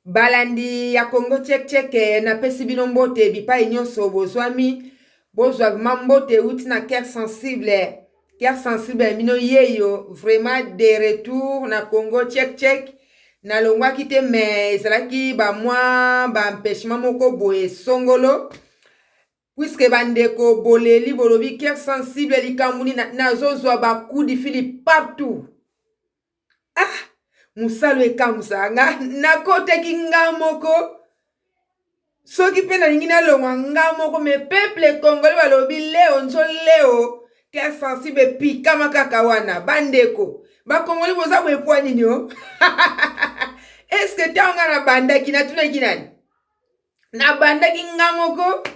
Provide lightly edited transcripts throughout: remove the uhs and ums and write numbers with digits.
Balandi ya Congo Check Check, napesi bino mbote bipai nyonso bozwami. Bozwa vraiment mbote euti na cœur sensible. Cœur sensible ya bino yeyo vraiment de retour na Congo Check Check. Nalongwaki te mais ezalaki ba mwa ba empêchement moko boye songolo. Puisque bandeko boleli bolobi cœur sensible likambo nini nazozwa ba coup de fil partout. Ah, mosalo ekamwisaka nga nakotaki nga moko soki mpe nalingi nalongwa nga moko me peuple congolais balobi leo nzo leo cœur sensible epikama kaka wana bandeko bakongoli boza boye pwa nini o eske ntango nga nabandaki natunaki nani nabandaki nga moko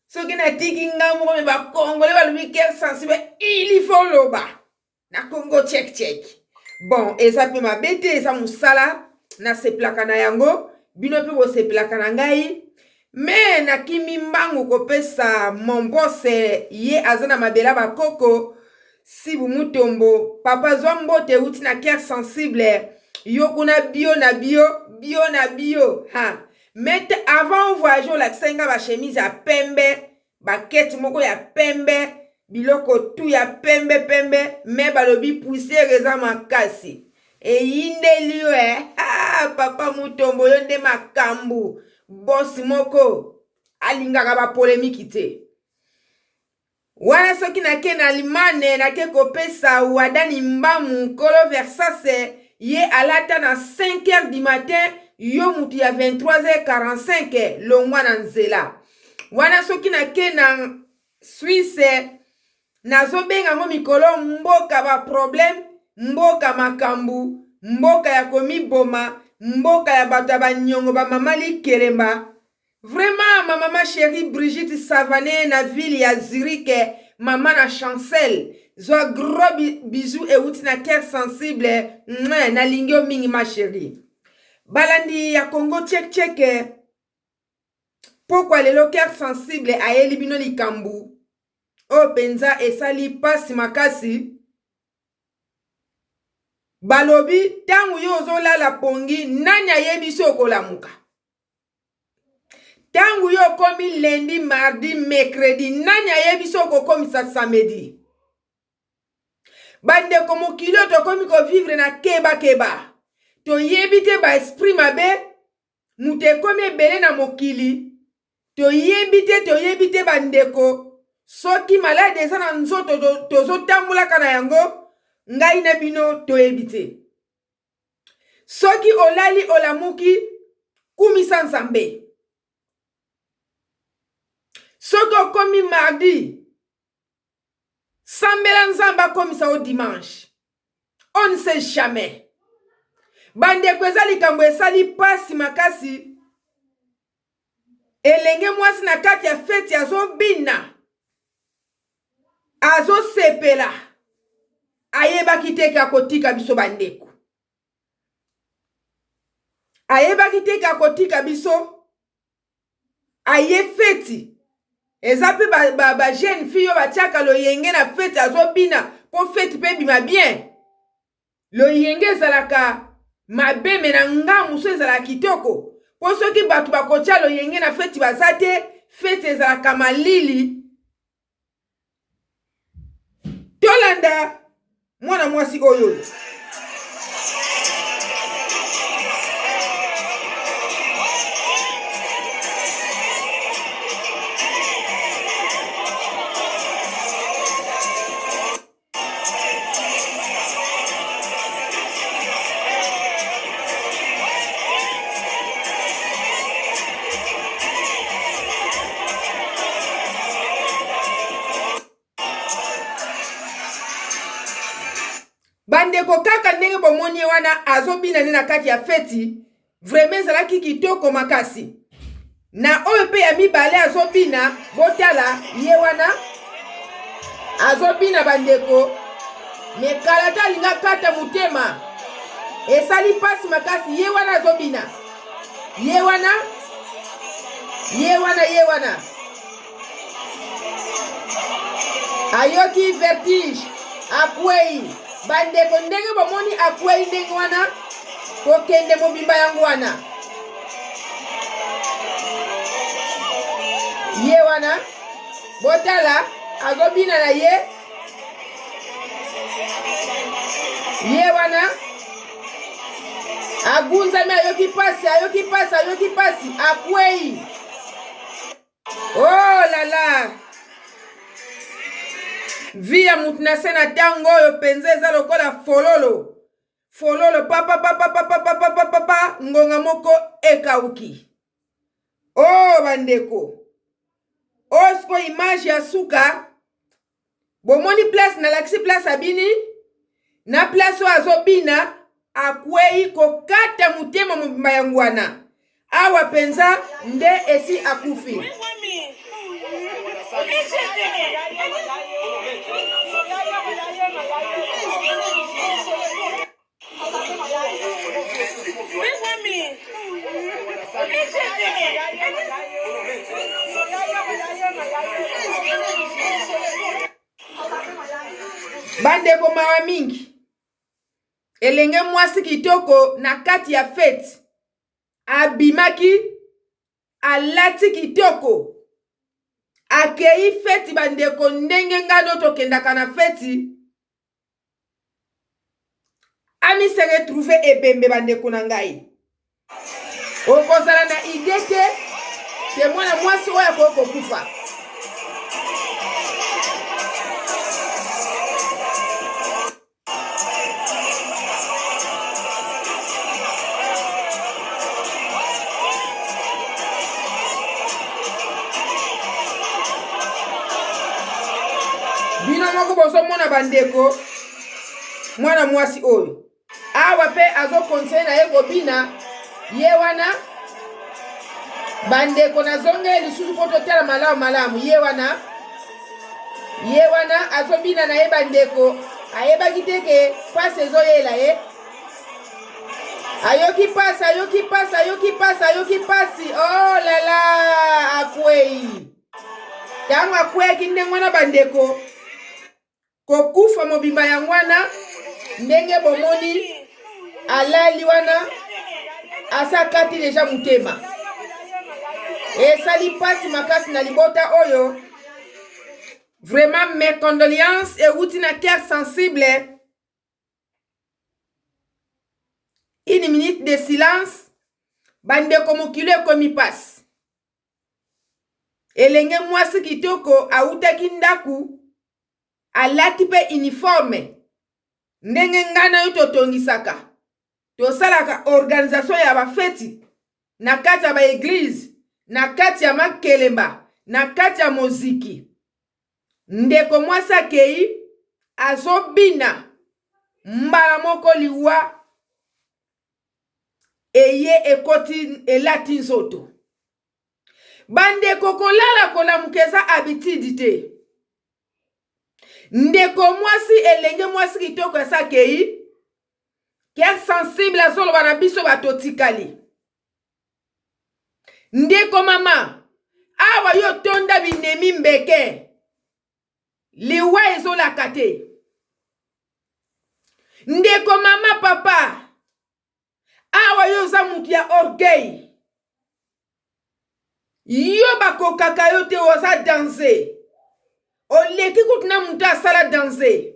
soki natiki nga moko me bakongole balobi cœur sensible il faut loba na Congo check check. Bon, eza pe mabe te, eza musala nasepelaka na yango, bino pe bosepelaka na ngai. Me nakimi mbangu kopesa mon boss, ye aza na mabela bakoko Sibu Mutombo, papa zwa mbote euti na cœur sensible, yo kuna bio na bio, bio na bio. Ha. Mais avant voyage olakisaki nga ba chemise ya pembe Ba kete moko ya pembe, biloko tout ya pembe pembe, mais balobi poussière eza makasi. Eyindeli yo eh. Ah, papa Mutombo yo nde makambu. Boss moko alingaka ba polemique te. Wana soki nake na Allemagne nake kopesa Wadani Mbamu nkolo Versace ye alata na 5 heures du matin yo mutu ya 23h45 longwa na nzela. Wana soki nake na Suisse nazobenga yango mikolo mboka ba problème, mboka makambu, mboka ya komiboma, mboka ya bato ya banyongo ba mama likelemba. Vraiment ma mama cherie Brigitte Savané na ville ya Zurich, mama na Chancel, zwa gros bisous euti na cœur sensible, nalingi yo mingi ma cherie. Balandi ya Congo check check. Pokwa lelo cœur sensible ayeli bino likambu oyo penza esali pasi makasi. Balobi tangu yo ozolala pongi nani ayebisi okolamuka? Tangu yo okomi lundi, mardi, mercredi nani ayebisi okokomisa samedi? Bandeko mokili oyo tokomi kovivre na keba keba, toyebi te ba esprit mabe moto ekomi ebele na mokili toyebi te toyebi te bandeko soki maladi eza na nzoto tozotambolaka na yango ngai na bino toyebi te soki olali olamuki kumisa nzambe soki okomi mardi sambela nzambe akomisa yo dimanche on ne sait jamais bandeko eza likambo esali pasi makasi elenge mwasi na kati ya feti azobina azosepela ayebaki te ke akotika biso bandeko ayebaki te ke akotika biso aye feti eza mpe ba, ba, ba jeune fille oyo batiaka loyenge na feti azobina mpo feti mpe ebima bien loyenge ezalaka mabe me na nga mosusu ezalaka kitoko mpo soki bato bakotia loyenge na feti baza te feti ezalaka malili Tolanda mwana mwasi oyo. Bandeko kaka ndenge bomoni ye wana azobina nde na kati ya feti vraiment ezalaki kitoko makasi na oyo mpe ya mibale azobina botala ye wana azobina bandeko me kala te alinga kata motema esali mpasi makasi ye wana azobina ye wana ye wana ye wana ayoki vertige akwei bandeko ndenge bomoni akwei ndenge wana kokende mobimba yango wana. wana botala azobina na ye ye wana agunzami ayoki mpasi ayoki mpasi ayoki mpasi akwei oh la la vi ya motu na se na ntango oyo mpenza eza lokola fololo fololo papapapapapapapapa ngonga moko ekauki o oh, bandeko oyo oh, siko image ya suka bomoni place nalakisi place abini na place oyo azobina akwei kokata motema mobimba ya ngwana awa mpenza nde esi akufi. Bandeko mawa mingi elenge mwasi kitoko na kati ya fete abimaki alati kitoko akei feti bandeko ndenge ngai no tokendaka na feti ami se retrouve ebembe bandeko na ngai okozala na ide te te mwana mwasi oyo akoki kokufa bino moko bozomona bandeko mwana mwasi oyo awa mpe azokontinue na ye kobina ye wana bandeko nazongeli lisusu mpo totala malamu malamu ye wana ye wana azobina na ye bandeko ayebaki te ke mpasi ezoyela ye ayoki mpasi ayoki mpasi ayoki mpasi ayoki mpasi oh lala akwei ntango akweyaki ndenge wana bandeko Kokufa mobimba yango wana ndenge bomoni alali wana asa akati deja motema esali mpasi makasi na libota oyo vraiment mes condoléances euti na cœur sensible une minute de silence bandeko mokili ekomi mpasi elenge mwasi kitoko awutaki ndako alati mpe uniforme ndenge ngai na yo totongisaka tosalaka organisation ya bafeti na kati ya baeglize na kati ya makelemba na kati ya moziki ndeko mwasi akei azobina mbala moko liwa eye ekoti elati nzoto bandeko kolala kolamuka eza habitude te ndeko mwasi elenge mwasi kitoko esi akei cœur sensible azoloba na biso bato otikali ndeko mama awa yo tonda binemi mbeke liwa ezolaka te ndeko mama papa awa yo oza mutu ya orgueil yo bakokaka yo te oza danse oleki kutu na mutu asala danse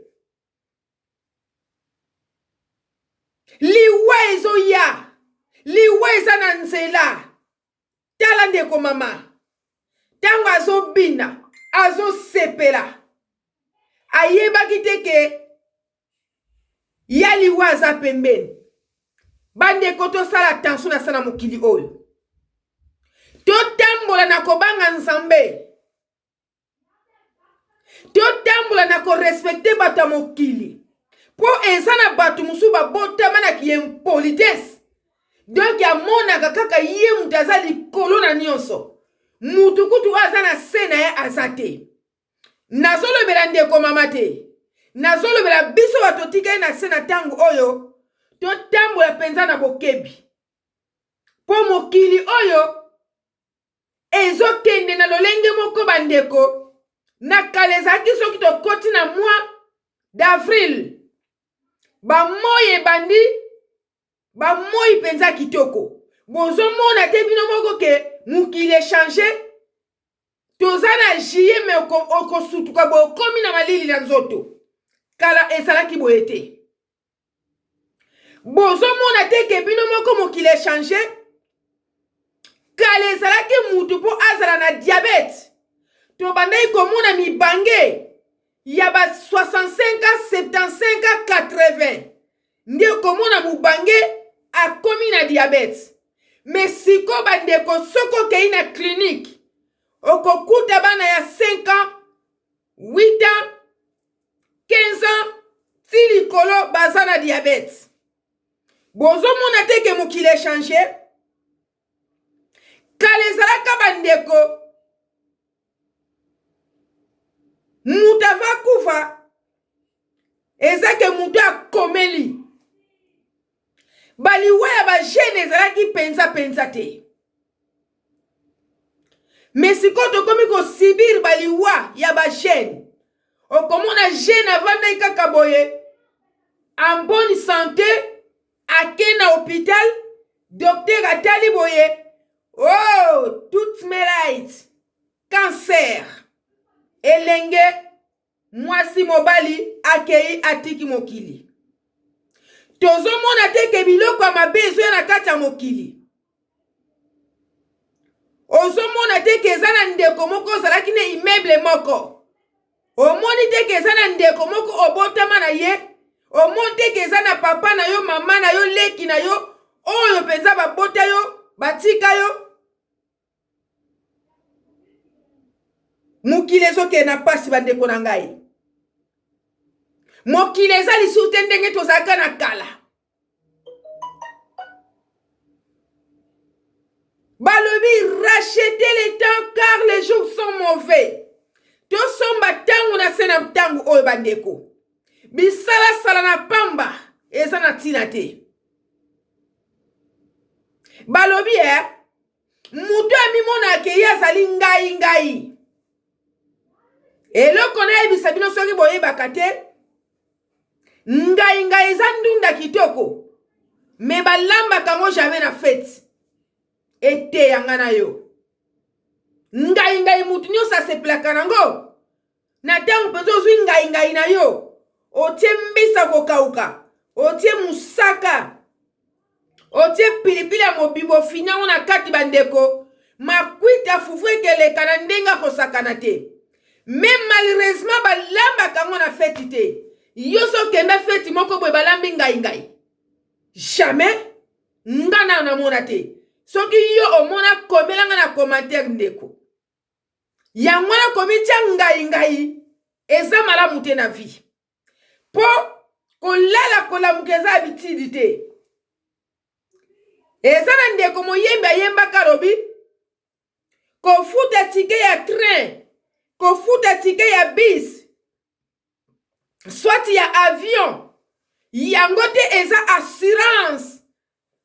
liwa ezoya liwa eza na nzela tala ndeko mama ntango azobina azosepela ayebaki te ke ya liwa aza pembeni bandeko tosala attention na sa na mokili oyo totambola na kobanga nzambe totambola na korespekte bato ya mokili mpo eza na bato mosusu babotama na kiimpolitesse donk amonaka kaka ye moto aza likolo na nyonso mutu kutu oyo aza na se na ye aza te Nazolobela ndeko mama te, nazolobela biso bato totikali na se na ntango oyo, totambola mpenza na bokebi, mpo mokili oyo ezokende na lolenge moko bandeko. Na kala ezalaki soki tokoti na mois d'avril, bamoi ebandi bamoi mpenza kitoko. Bozomona te bino moko ke mokili echange? Toza na juillet mais okosutuka boye okomi na malili na nzoto. Kala ezalaki boye te. Bozomona te ke bino moko mokili echange? Kala ezalaki mutu mpo azala na diabète, tobandaki komona mibange ya ba 65 ans, 75 ans, 80 nde okomona mobange akomi na diabète. Mais sikoyo bandeko, soki okei na clinique okokuta bana ya 5 ans, 8 ans, 15 ans ti likolo baza na diabète. Bozomona te ke mokili echange? Kala ezalaka bandeko, moto ava kufa eza ke moto akomeli. Baliwa ya ba jeune ezalaki penza penza te. Mais sikoyo tokomi kosibir baliwa ya ba jeune. Okomona jeune avandaki kaka boye en bonne santé, ake na hôpital, docteur atali boye, oh, toute melite, cancer. Elenge mwasi mobali akei atiki mokili. Tozomona te ke biloko ya mabe ezoya na kati ya mokili. Ozomona te ke eza na ndeko moko ozalaki na immeuble moko. Omoni te ke eza na ndeko moko obotama na ye. Omoni te ke eza na papa na yo, mama na yo, leki na yo oyo mpenza babota yo, batika yo. Mokili ezokende na pasi bandeko na ngai. Mokili eza lisusu te ndenge tozalaka na kala. Balobi rachetez le temps car les jours sont mauvais. Tosomba ntango na se na ntango oyo bandeko. Bisalasala na pamba eza na ntina te. Balobi eh, moto amimonaka ye azali ngai ngai. Eloko nayebisa bino soki boyebaka te, ngai ngai eza ndunda kitoko, me balambaka yango jamais na fete. Eteya nga na yo. Ngai ngai moto nyonso asepelaka nango. Na ntango mpenza ozwi ngai ngai na yo, otie mbisa kokauka, otie mosaka, otie pilipili ya mobimba, ofini yango na kati bandeko, makwita fufu ekeleka na ndenge akosakana te. Mais malheureusement balambaka yango na feti te. Yo so okenda feti moko boye balambi ngai ngai, jamais. Nga nano namona te. Soki yo omona, komela nga na commentaire ndeko. Yango wana komitia ngai ngai eza malamu te na vie. Po kolala kolamuka eza habitude te. Eza na ndeko moyembi ayembaka alobi kofuta ticket ya train, kofuta ticket ya bus, soit ya avion, yango te eza assurance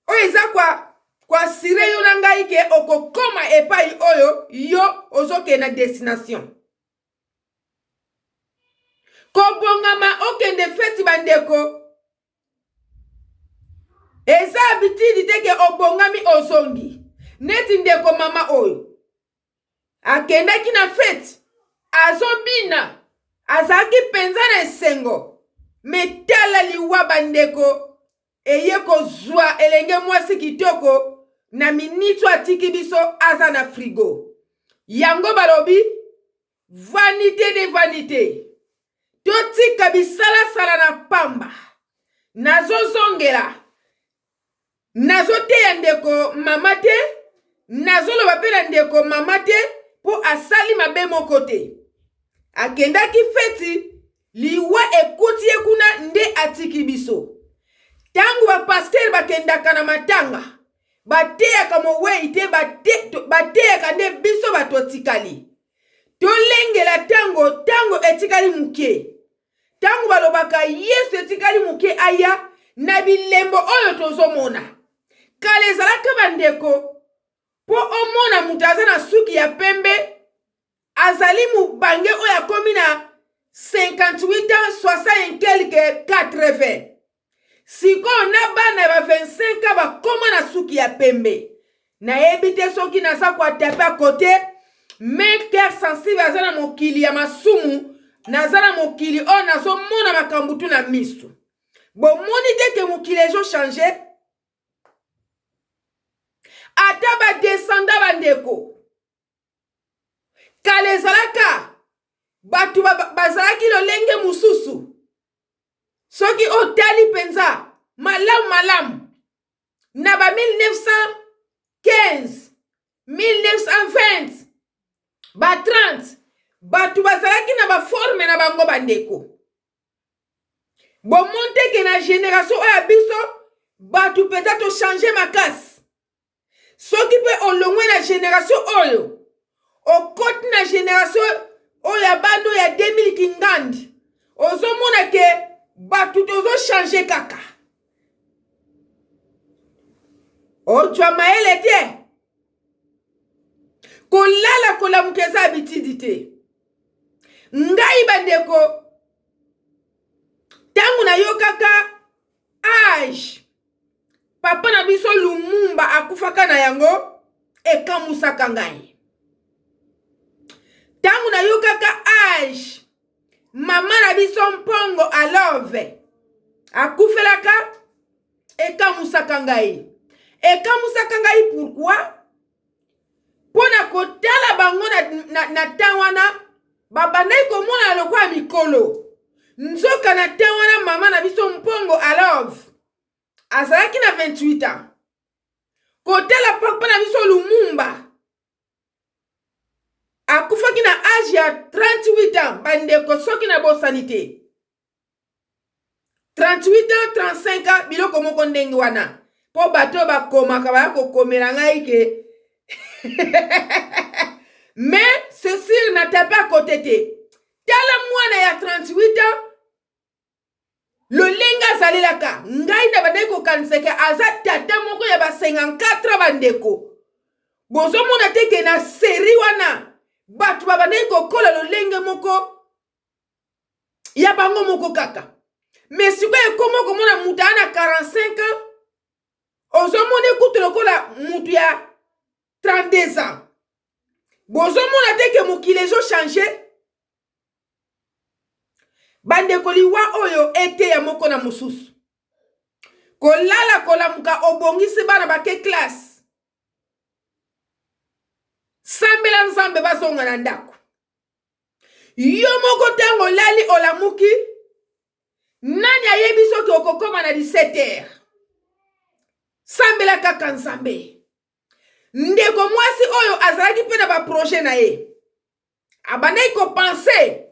oyo eza kwa koasire yo na ngai ke okokoma epai oyo yo ozokende na destination. Kobongama okende feti bandeko eza habitude te ke obongami ozongi. Neti ndeko mama oyo akendaki na feti azobina, azalaki mpenza na esengo, me tala liwa bandeko eye kozwa elenge mwasi kitoko na miniti atiki biso aza na frigo. Yango balobi vanite de vanite. Totika bisalasala na pamba. Nazozongela, nazoteya ndeko mama te, nazoloba mpe na ndeko mama te mpo asali mabe moko te. Akendaki feti, liwa ekuti ye kuna nde atiki biso. Tango ba pasteur bakendaka na matanga, bateyaka mowei te, bateyaka nde biso bato etikali. Tolengela tango, tango etikali moke. Tango balobaka Yesu etikali moke aya, na bilembo oyo tozomona. Kala ezalaka bandeko, po omona moto aza na suki ya pembe, azali mobange oyo akomi na 58 ans, 60 et quelque, 80. Sikoyo na bana ya ba 25 ans bakoma na suki ya pembe. Nayebi te soki naza ko atape à cote. Mais cœur sensible aza na mokili ya masumu, naza na mokili oyo nazomona makambo tu na miso. Bomoni te ke mokili ezo changer? Ata ba descendant bandeko kala ezalaka bato bazalaki lolenge mosusu. Soki otali mpenza malamu malamu na ba 1915, 1920, ba 30, bato bazalaki na baforme na bango bandeko. Bomoni te ke na generation oyo ya biso bato mpenza tochange makasi. Soki mpe olongwe na generation oyo okoti na generation oyo ya bando ya 2000 kingandi, ozomona ke bato tozochange kaka. Ozwa mayele te, kolala kolamuka eza habitude te. Ngai bandeko, ntango nayokaka age papa na biso Lumumba akufaka na yango, ekamusaka ngai. Ntango nayokaka age mama na biso Mpongo Alove akufelaka, ekamusaka ngai. Ekamusaka ngai pourquoi? Mpo na kotala bango na temps wana babandaki komona lokola mikolo. Nzoka na temps wana mama na biso Mpongo Alove azalaki na 28 ans. Kotala papa na biso Lumumba akufaki na age ya 38 ans bandeko, soki nabosani te 38 ans, 35 ans, biloko moko ndenge wana. Mpo bato oyo bakomaka baya kokomela ngai ke mais c'est sûr na tape à côté te. Tala mwana ya 38 ans lolenge azalelaka ngai na bandaki kokanisa ke aza tata moko ya ba 54 bandeko. Bozomona te ke na série wana bato babandaki kokola lolenge moko ya bango moko kaka. Mais sikoyo ekoma komona moto aa na 45 ans, ozomona ekutu lokola moto ya 32 ans. Bozomona te ke mokili ezochange bandeko. Liwa oyo eteya moko na mosusu. Kolala kolamuka, obongisi bana bake classe, sambela Nzambe bazonga na ndako. Yo moko ntango olali olamuki, nani ayebi soki okokoma na 17 heures? Sambela kaka Nzambe. Ndeko mwasi oyo azalaki mpe na baprojet na ye, abandaki kopense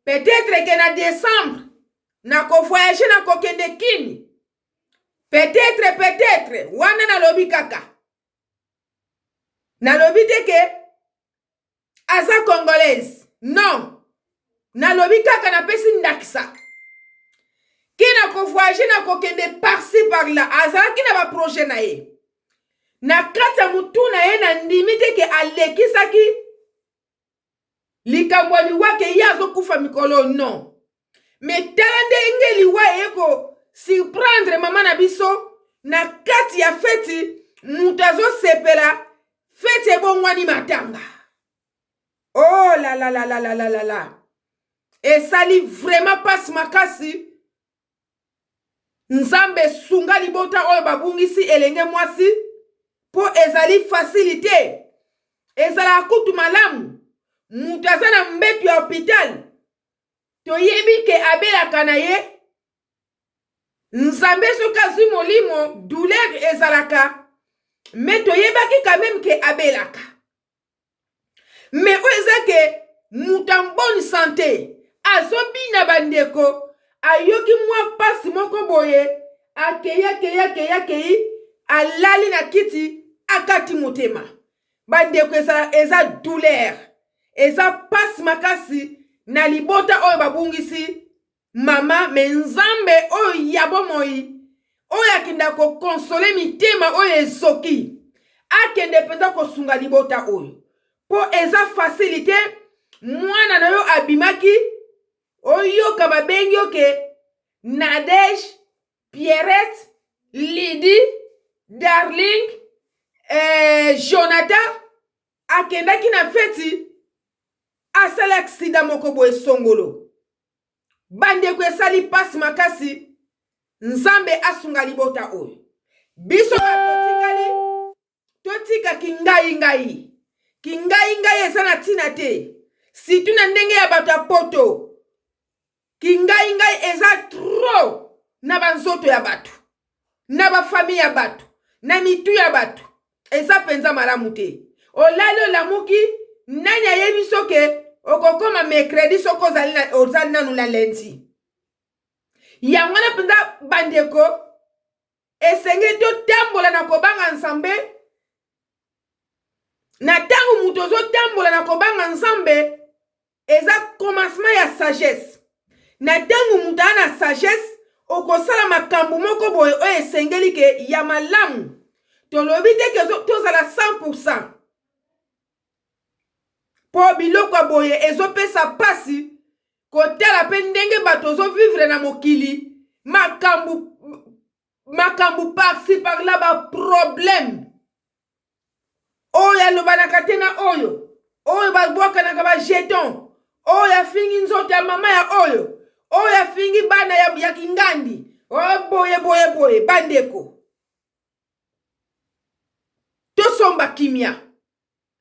peut-être ke na décembre nakovoyage, nakokende Kini, peut-être, peut-être wana nalobi kaka, nalobi te ke aza congolaise, non, nalobi kaka, napesi ndakisa ke nakovoyage, nakokende par-ci par-là. Azalaki na baprojet na ye na kati ya motu na ye. Nandimi te ke alekisaki likambo ya liwa ke ye azokufa mikolo, non. Mais tala ndenge liwa eye kosurprendre mama na biso na kati ya feti. Moto azosepela feti ebongwani matanga. Oh la la la la la la la la, esali vraiment pasi makasi. Nzambe sunga libota oyo babungisi elenge mwasi, mpo ezali facile te. Ezalaka kutu malamu moto aza na mbetu ya hôpital, toyebi ke abelaka na ye. Nzambe soki azwi molimo, douleur ezalaka, mais toyebaki quand même ke abelaka. Mais oyo eza ke moto en bonne santé azobina bandeko, ayoki mwa mpasi moko boye, akei akei akei akei, alali na kiti, akati motema. Bandeko, eza douleur, eza mpasi makasi na libota oyo babungisi mama. Mais Nzambe oyo ya bomoi, oyo akenda kokonsole mitema oyo ezoki, akende mpenza kosunga libota oyo, mpo eza facile te. Mwana na yo abimaki, oyoka babengi yo ke Nadege, Pierrette, Lydie, Darling, Jonathan. Akendaki na feti, asali aksida moko boye songolo. Bandeko esali pasi makasi, Nzambe asunga libota oyo. Biso bato totikali totika kingai ngai. Kingai ngai eza na tina te. Surtout na ndenge ya bato ya poto. Kingai ngai eza trop na ba nzoto ya bato. Na ba famille ya bato. Na mitu ya bato. Eza penza malamu te. Olali olamuki nani ayebi soke okokoma mercredi soki ozali na, ozali nanu na lundi. Yango wana mpenza bandeko, esengeli totambola na kobanga Nzambe. Na ntango moto ozotambola na kobanga Nzambe, eza commencement ya sagesse. Na ntango moto aa na sagesse, okosala makambo moko boye oyo esengeli ke ya malamu. Tolobi te ke tozala 100%. Mpo biloko ya boye ezopesa mpasi kotala mpe ndenge bato ozo vivre na mokili makambo makambo par-ci par-là ba problème oyo alobanaka te na oyo oyo babwakanaka ba jeton oyo afingi nzoto ya mama ya oyo oyo afingi bana ya, ya kingandi oyo boye boye boye bandeko tosomba kimia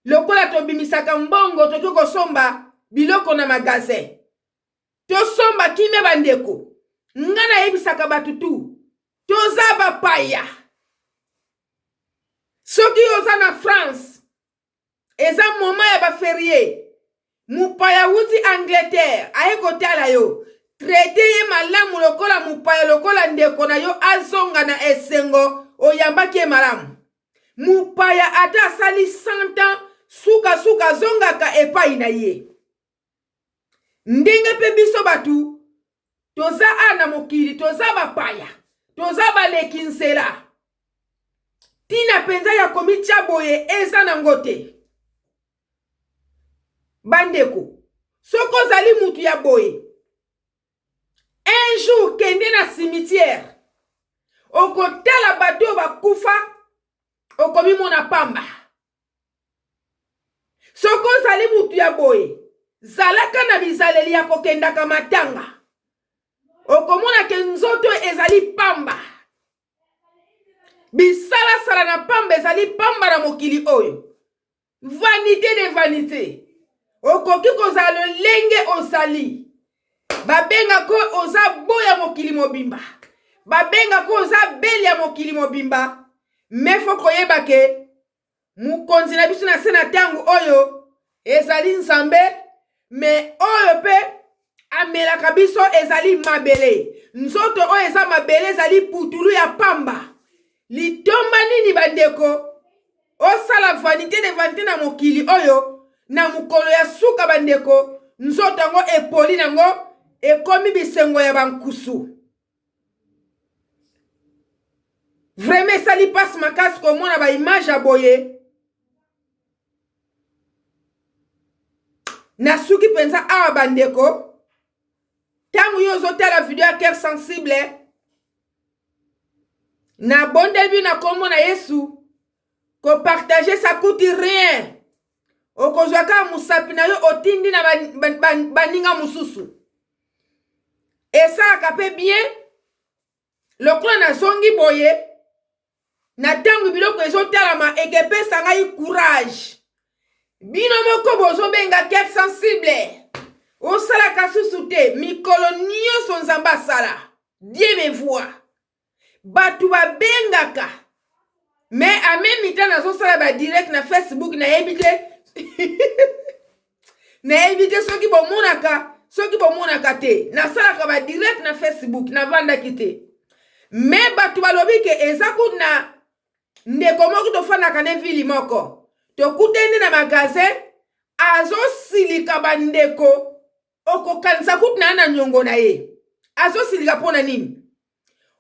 Lokola tobimisaka mbongo tokoki kosomba biloko na magasin. Tosomba kimia ba ndeko. Nga nayebisaka batu tout toza ba paya. Soki oza na France eza moment ya ba ferie mupaya awuti Angleterre aye kotala yo traite ye malamu lokola mupaya lokola ndeko na yo azonga na esengo oyambaki ye malamu. Mopaya ata asali 100 ans suka suka azongaka epai na ye. Ndenge pe biso batu toza a na mokili toza bapaya, toza baleki nzela. Tina penza ya komitia boye eza nango te. Bandeko, soki ozali mutu ya boye, Un jour kende na cimetière okotala bato oyo bakufa okomimona pamba. Soki ozali mutu ya boye zalaka na bizaleli ya kokendaka matanga okomona ke nzoto ezali pamba. Bisalasala na pamba ezali pamba na mokili oyo. Vanite de vanite. Okoki kozala lolenge ozali. Babengako oza beau ya mokili mobimba. Babengako oza belle ya mokili mobimba. Mais faut koyeba ke mokonzi na biso na se na tango oyo ezali Nzambe, mais oyo pe amelaka biso ezali mabele. Nzoto oyo eza mabele ezali putulu ya pamba. Litomba nini bandeko osala vanite de vanite na mokili oyo na mokolo ya suka bandeko nzoto yango epoli nango ekomi bisengo ya bankusu. Vraiment esali pasi makasi komona ba image ya boye. Nasuki mpenza awa bandeko. Ntango yo ozotala video ya Cœur Sensible, nabondeli bino na kombo na Yesu, ko partager ça coûte rien. Okozwa kaka mosapi na yo otindi na baninga mosusu. Esalaka mpe bien lokola nazongi boye na ntango biloko ezotalama ekepesa ngai courage. Bino moko bozobenga cœur sensible osalaka susu te mikolo nyonso Nzambe asala. Dieu me voit. Bato babengaka mais en même temps nazosala ba direct na Facebook nayebi te nayebi te soki bomonaka soki bomonaka te nasalaka ba direct na Facebook navandaki te mais bato balobi ke eza kutu na ndeko moko tofandaka ne vili moko tokutani na magasin azosilika bandeko okokanisa kutu na na nyongo na ye azosilika mpo na nini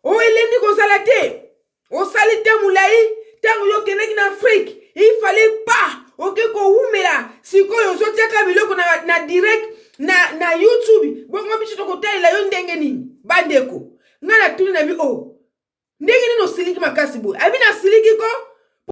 o elendi kozala te osali te molai ntango yo okendaki na afrike ifale pa oke kowumela sikoyo ozotiaka biloko na, na direct na, na youtube bongo biso tokotalela yo ndenge nini bandeko ngai natuni na bi o oh, ndenge nini osiliki makasi boye abi nasiliki ko.